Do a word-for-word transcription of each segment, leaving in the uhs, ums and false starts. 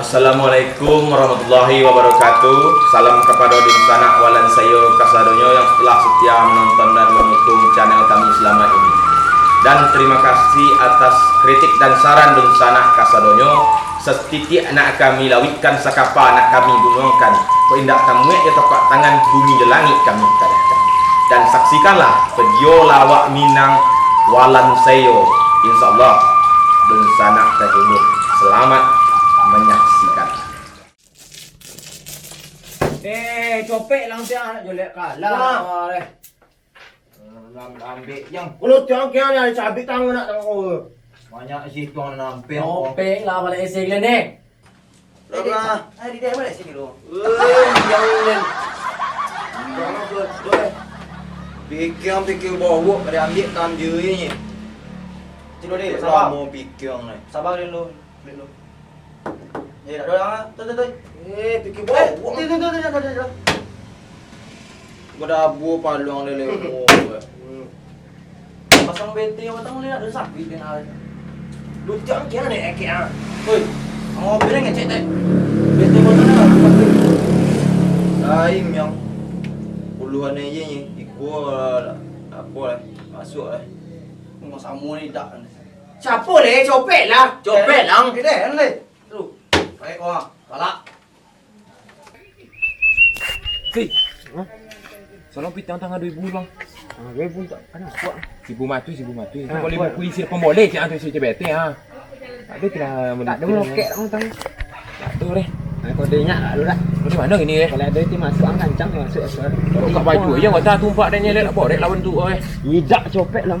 Assalamualaikum warahmatullahi wabarakatuh. Salam kapado dunsanak walan sayo kasadonyo yang telah setia menonton dan mendukung channel kami selama ini. Dan terima kasih atas kritik dan saran dunsanak kasadonyo. Satitik nak kami lauikkan, sakapa nak kami gunuangkan, kok indak tamuek jo tapak tangan, bumi jo langik kami tanahkan. Dan saksikanlah video lawak Minang walan sayo. Insya Allah, dunsanak tahibur. Selamat menyaksikan. Eh, copek lang tiang anak jolek kalah. Wah. Wah, eh. Lam-, lambek, Jang. Kalau tiang kian ada cabik tangan nak tahu. Banyak sih tuang nampeng. Copek lah balik isi gila ni. Lah, lah. Ai, di dia balik sini lu. Eh, jauh ni. Jangan buat, buat. Pikir, pikir bawok, ada ambil tanjui ni. Cik Dodi, sabar. Lama pikir ni. Sabar dulu. Klik lu. Eh, tak ada orang ah. Tu, tu, tu. Eh, pikir Eh, bawok. Tu, tu, tu, tu, tu, tu, tu. Badabu paluang dia lemo. Hmm. Pasang B T batang liat ada sakit kan, ah. Lu tiang kian ada ekek, ah. Oi, mau apa dia ngecek, teh? B T batang dah, aku pakai. Lain yang puluhan aja ni. Ikut lah. Apa lah. Masuk lah. Mau sama ni dak. Siapa leh? Copek lah. Copek lah. Okey deh, anu deh. Tu. Baik, wah. Palak. Hei. Hah? Salah pitang tangah dua ribu, Bang. Ah, dua ribu tak? Kan kuat. Sibu matu, sibu matu. Ah, kalau kuat. Ibu polisi depan boleh, cak tu, cak B T, ha. Tak ada kena. Tak ada meloket, tak ada. Tak ada deh. Nah, kau dengar tak lu dah? Macam mana ini, eh? Kalau ada itu masuk, ang kancang masuk, masuk. Kau buka baju aja, kau tak tumpak dan nyelek nak borek lawan tu, eh. Idak copek lah.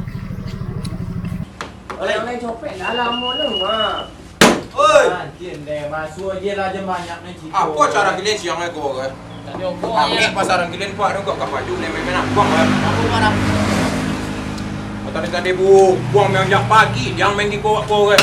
Oleh, oleh copek dah lama tu, ha. Oi. Anjing deh, masuk aja lah, je banyak ni cerita. Apa cara kalian siang ni kau, kan? Tak ada apa. Angek pasar kalian kuat tu, kau kapal tu, main-main abang, kan? Apa kau dah? Tadi-tadi bu, buang main jak pagi, dia main di kau, kau, kan?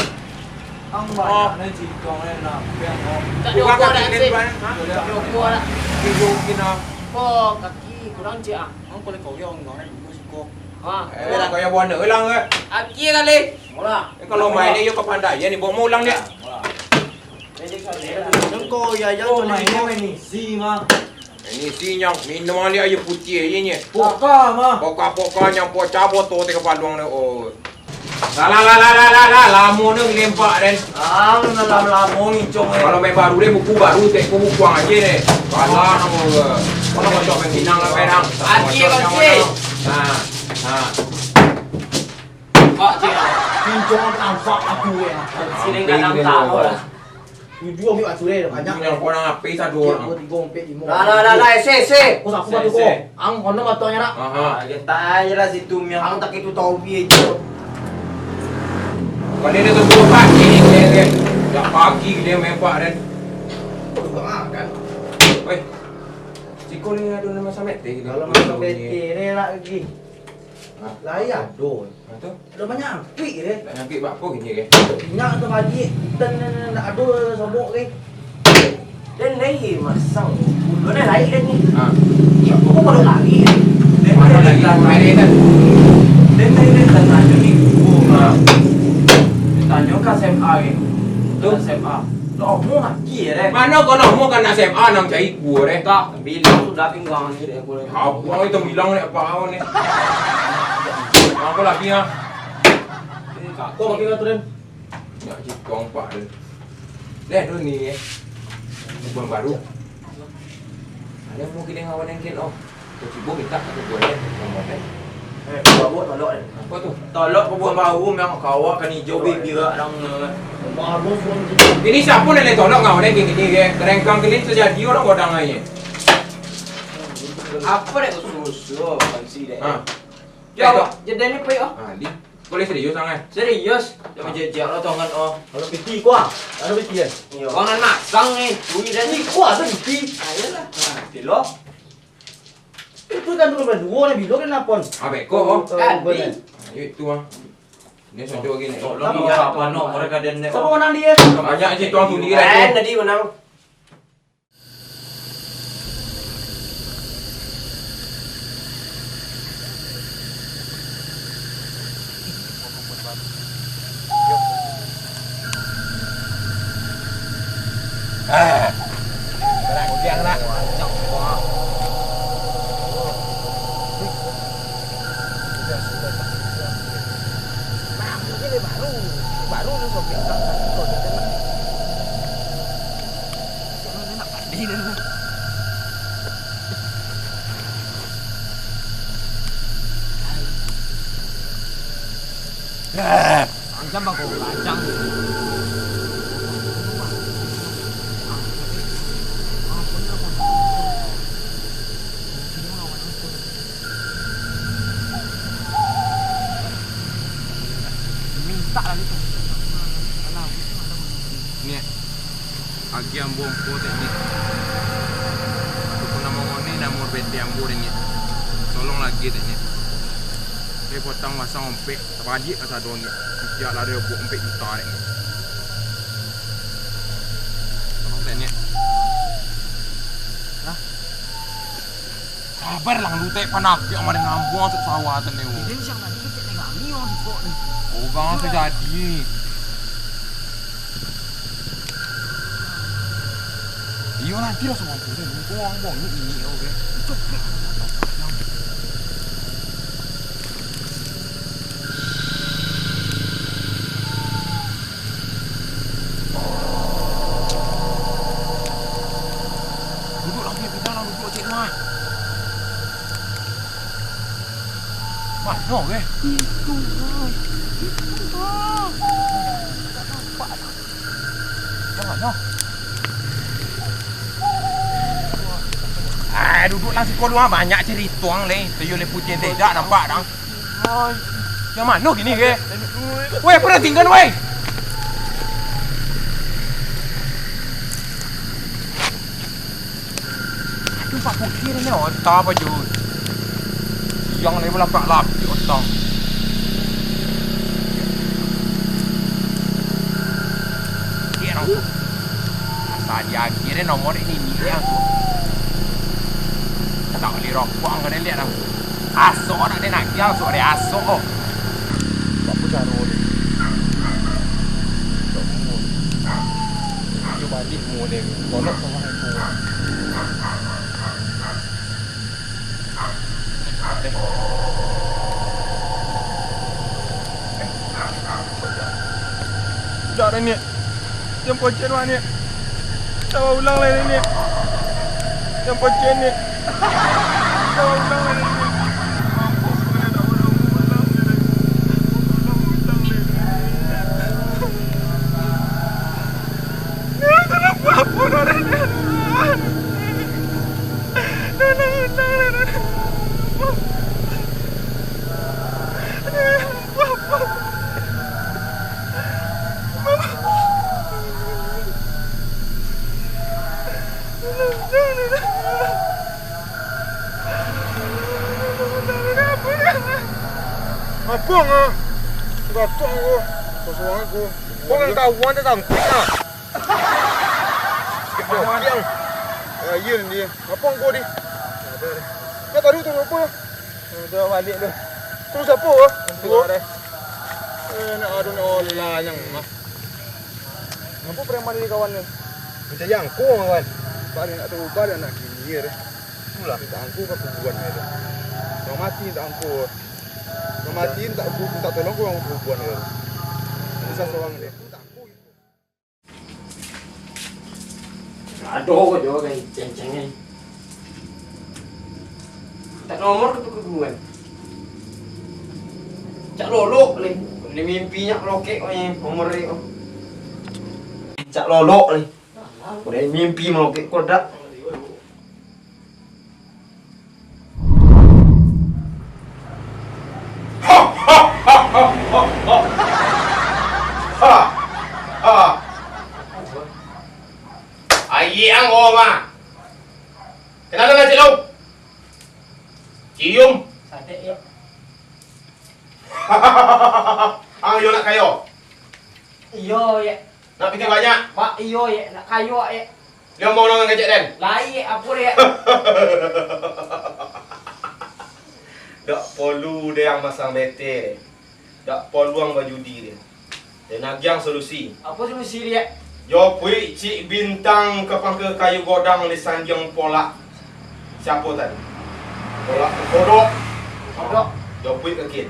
Ang banyak ni cerita ni nak, biar kau. Tak ada apa dah, Sid. Tak ada apa dah. Tidur kita. Kau kaki kurang cik ah. Ang kau lekau ya, ang orang dulu siko. Ha. Eh, dah kau yang buana, ulang, eh. Aki kali. Mula. Eh, kalau main ni, yo kapandaian ni, bawa mau ulang dia. Engkau ya, ya, oh, tu main ni, main ni. Si, mah. Ini si yang minum aja air putih aja ni. Poka, mah. Poka-poka yang pocah botol tiga paluang ni, oh. Lah, lah, lah, lamo ni lempak den. Ah, lah, lah, lamo ngincong, eh. Kalau main baru deh, buku baru, tek buku buang aja deh. Kalah nama ke. Kalau macam main Minang lah, main, ah. Aki, aki. Nah, nah. Pak, cik. Kincong tampak aku, ya. Sini enggak nampak, oh. Tujuh ambil batu deh, banyak. Yang kau nak api satu orang. Dua, tiga, empat, lima. Lah, lah, lah, lah, ese, ese. Kau sapu batu kau. Ang, kono batuannya nak. Aha. Ah, gentai aja lah situ, miang. Ang tak itu tahu piye itu. Kau ni dah tunggu pagi ni, dia, dia. Dah pagi dia main pak, dan. Kau juga makan. Weh. Siko ni ada nama Samet teh. Kalau nama Samet ni nak lagi. Hah? Lai ado. Ha, tu? Ado banyak angkuik ke? Nak angkuik bak apo kini ke? Minyak atau bagi, dan, dan, dan, nak ado sobok ke? Dan lai masang. Ulo dah lai dan ni. Ha. Ni apo kau baru lari ke? Dan mana lai lari kan? Dan lai dan tanah ni. Ha. Tanyo ka S M A ke? Tu? S M A. Lah, omong lagi ke, deh? Mano kau nak omong kan S M A nang cari gua, deh? Tak, bilang sudah pinggang ni, deh, gua. Abang itu bilang ni apa kau ni? Apa lagi, ha? Kau makin aturan. Nak cikong pak tu. Deh, tu ni, eh. Lubang baru. Ada mau kini ngawan yang kin, oh. Kau cubo minta ka buah, eh. Lubang baru, eh. Eh, kau buat tolok, eh. Apa tu? Tolok kau buah baru, memang kau kan hijau, baru, eh. Birak dang, eh. Baru pun. Ini siapa nak tolok ngawan yang kini, eh? Kerengkang kini terjadi orang godang aja. Apa dek kau suruh-suruh, kan si dek? Ha. Ya, Pak. Jadinya apa ya? Ah, di. Boleh serius, Ang, eh? Serius? Jangan jejak lah, tangan, oh. Kalau piti, kuah. Kalau piti, eh? Iya. Wangan masang ni. Wih, dah ni. Kuah tu piti. Ayolah. Nah, pilok. Itu kan dulu berdua ni, bilo kan lapon. Ah, beko, oh. Kan, di. Ayo, itu, ah. Ini satu lagi ni. Tolong, iya, apa, no? Mereka dan siapa menang dia? Banyak aja tuang tundi, eh, lah, tu. Tadi menang. Macam bangkok kacang. Mintak lah gitu. Niat, agiah ambo angko tek, Niat. Ataupun namo ngoni, namo bete ambo dek, Niat. Tolong lagi dek, Niat. Eh, potang masang ompek, tabaliak ka sado, Niat. Pitiak lah ado buek ompek juta dek, Niat. Tolong tek, Niat. Nah. Sabar lah, lu tek panapiak mari ngambuang masuk sawah tadi. Jadi siang tadi kecek nengah ni orang sukok ni. Orang tu jadi. Iyo, nanti lah semua tu deh. Mumpung orang bongik ini, oke. Copek. Duduk lah, Pi, pindah lah, duduk cik mah. Mano, weh? Itu, Bang. Itu, Bang. Tak nampak, Bang. Yang mano? Ah, duduk lah siko dulu, ah. Banyak cerita ang, leh. Tuyul leh putih tidak nampak, dang. Yang mano kini, weh? Weh, perhatikan, weh. Aduh, Pak Putih ni otak apa, Jun? Siang ni laprak-lapik otak. Dia orang tu. Asa diagiah nomor ini dia tu. Tak boleh rokok angka dia lihat orang tu. Asok nak dia nak giang, asok dia asok. Apa cara dia? Tak umur. Dia balik umur dia. Tolok sama aku. Dah dah, Niat. Jangan pocet, Mak, Niat. Sabar ulang lai, Niat. Jangan pocet, Niat. Sabar ulang lai, Niat. Mampus, Niat. Ulang, ulang, ulang, ulang, ulang, Niat. Niat, kenapa, apa, Niat? Apa nga? Gatok ko. Kosong ko. Kau nang tahu, anda tangkik lah. Kau biang. Ya, iya ni. Apa kau di? Kau tadi tu apa? Dah balik tu. Kau siapa? Dua. Eh, nak adu nak olah yang mah. Apa preman ni kawan ni? Macam yang kau kawan. Balik nak tahu balik nak kini ya. Itulah. Minta angku ke kuburan ni tu. Orang mati minta angku. Orang mati minta angku, minta tolong ke orang kuburan ni tu. Bisa seorang dia. Minta angku. Ado ko jo kan cengceng ni. Tak nomor ke tu kuburan. Cak lolok ni. Ni mimpi nyak lokek ko ni nomor ni ko. Cak lolok ni. Udah mimpi mau ke kodak. Ayi ang oma. Kenapa nasi lo? Cium. Sadek, ya. Ang yo nak kayo. Iyo, ya. Nak pitih banyak? Mak, iyo, ye, nak kayo, ye. Limo urang nan kecek den? Lai, ye, apo, ye? Dak porlu den masang bete. Dak porlu ang bajudi den. Den agiah solusi. Apo solusi, ye? Yo puik Cik Bintang ka pangka kayu godang di sandiang polak. Siapo tadi? Kolak kodok. Kodok. Jopuik ka kin.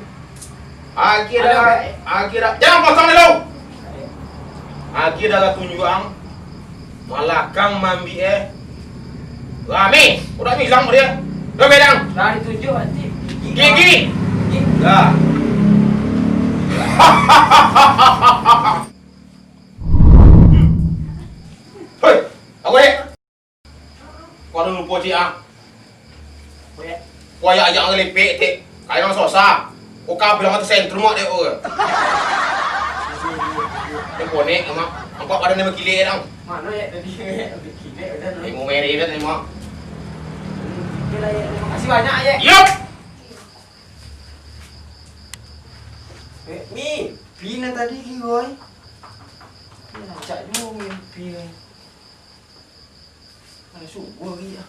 Agiah dah, agiah dah. Jangan potong dulu. Agiah dah tunjuang. Malakang mambiak eh. Rami, udah bilang dia. Udah bilang. Dari tujuh nanti. Gigi. Gigi. Ya. Hei, apa ya? Kau ada lupa cik ah. Apa ya? Kau ajak-ajak ngelipik, cik. Kayak orang susah. Kau kau bilang tu sentrum mak dek kau. Dia konek mak. Nampak badan dia berkilik dong. Mana ya tadi? Berkilik badan. Ilmu meri kan ni mak. Oke lah ya. Terima kasih banyak ya. Yup. Eh, ni, pina tadi ki boy. Ni rancak juo mimpi ni. Mana subuah lagi ah.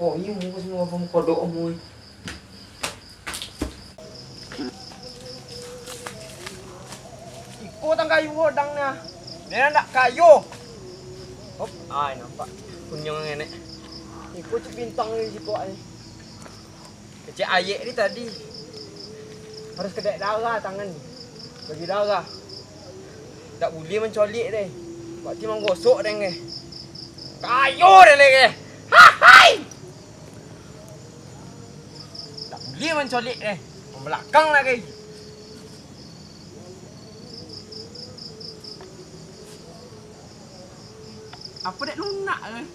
Oh, iyo, muko semua apa muko doa mu. Iko tang kayu godang nah. Dia ndak kayu. Hop, ai nampak. Kunyung nenek. Iko cik bintang ni siko ai. Kecek ayek ni tadi. Harus kedek darah tangan. Bagi darah. Tak buliah mancolik deh. Bakti manggosok deh ngeh. Kayo deh leh ngeh. Hahai. Tak buliah mancolik deh. Mambelakang lagi. Apa dek lunak deh.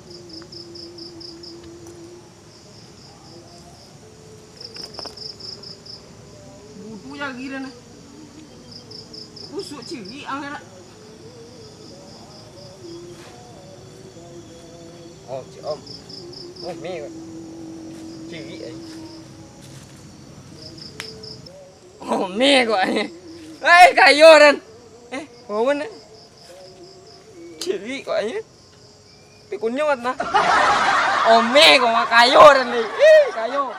Budu jari den. Busuk cirik ang enak. Oh, cik om. Oh, mi. Cirik ai. Oh, mi kok ai. Ai, kayo den. Eh, oh, mana? Cirik kok ai. Tapi kunyung kan nah. Ome ko mah kayo dan ni. Ih, kayo.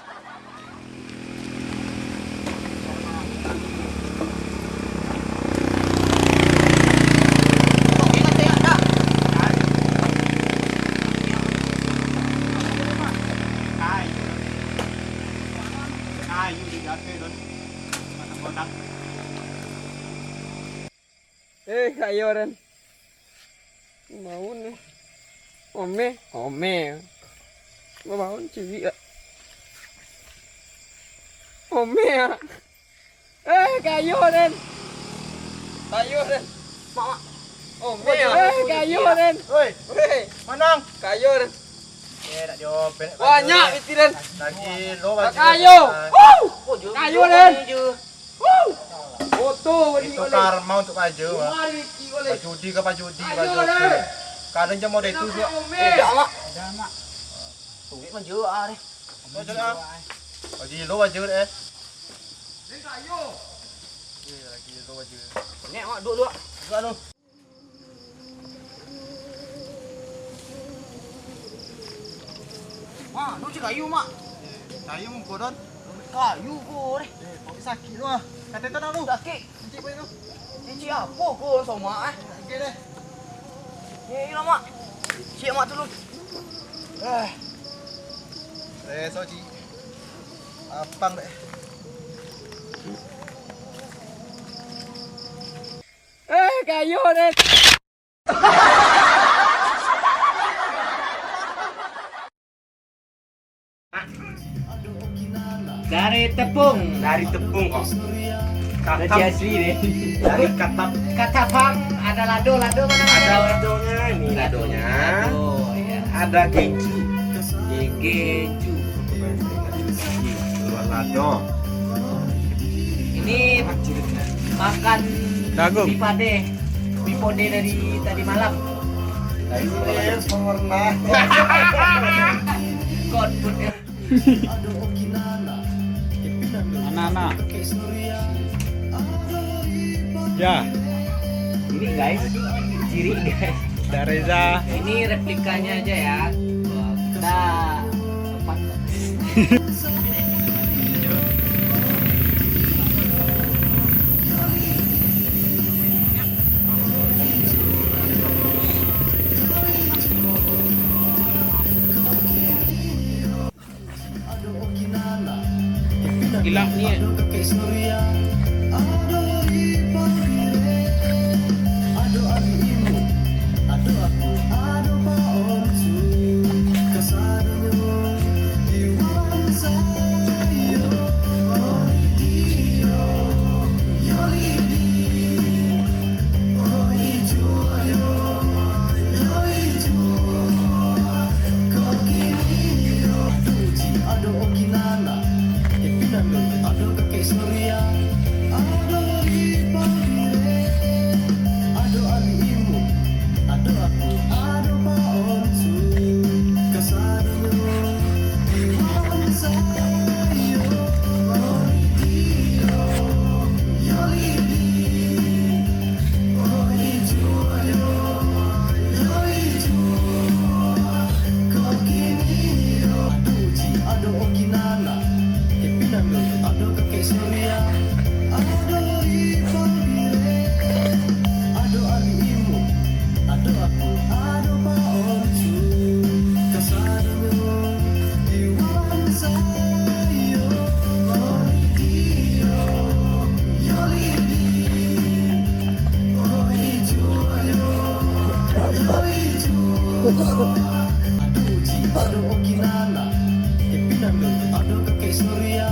Eh, kayo dan. Maun eh. Ome, ome. Maun cilik ah. Ome ah. Eh, kayo den. Kayo den. Mak, mak. Ome ah. Eh, kayo den. Oi, weh, manang. Kayo den. Eh, nak jawab. Banyak piti den. Lagi lo. Kayo. Wow. Kayo den. Foto. Itu karma untuk paja, Pak. Pajudi ka pajudi, paja. Kadang jam model itu juga. Eh, dak, Mak. Dak, Mak. Tunggik mah jauh ah deh. Paja ah. Paja lo paja eh. Eh, lagi lo paja. Nek, Mak, duduk, duduk. Duduk anu. Mak, nu cik kayu, Mak. Kayu mungko, Don. Kayu ko, deh. Eh, kok sakik tu, ah. Kata tu nak lu. Sakik. Cik, apa tu? Cik, apa ko, Somak, eh? Okey deh. Ni lah, Mak. Cik, Mak, tu lu. Eh. Eh, so, Cik. Lapang deh. Eh, kayo deh. Dari tepung. Dari tepung kok. Dari asli deh. Dari katap. Katapang, ada lado, lado mana? Ada ladonya, ini ladonya. Lado, ya. Ada gencu. Gencu. Ini makan Jagung. Mie pade. Mie pade dari tadi malam. Dari sore. Kot pun. Anak-anak. Ya. Ini guys, ciri guys. Dah Reza. Ini replikanya aja ya. Dah. Hilaf niat. Ado Uji, ado Okinana, eh, Pinang tu, ado Kakek Surya.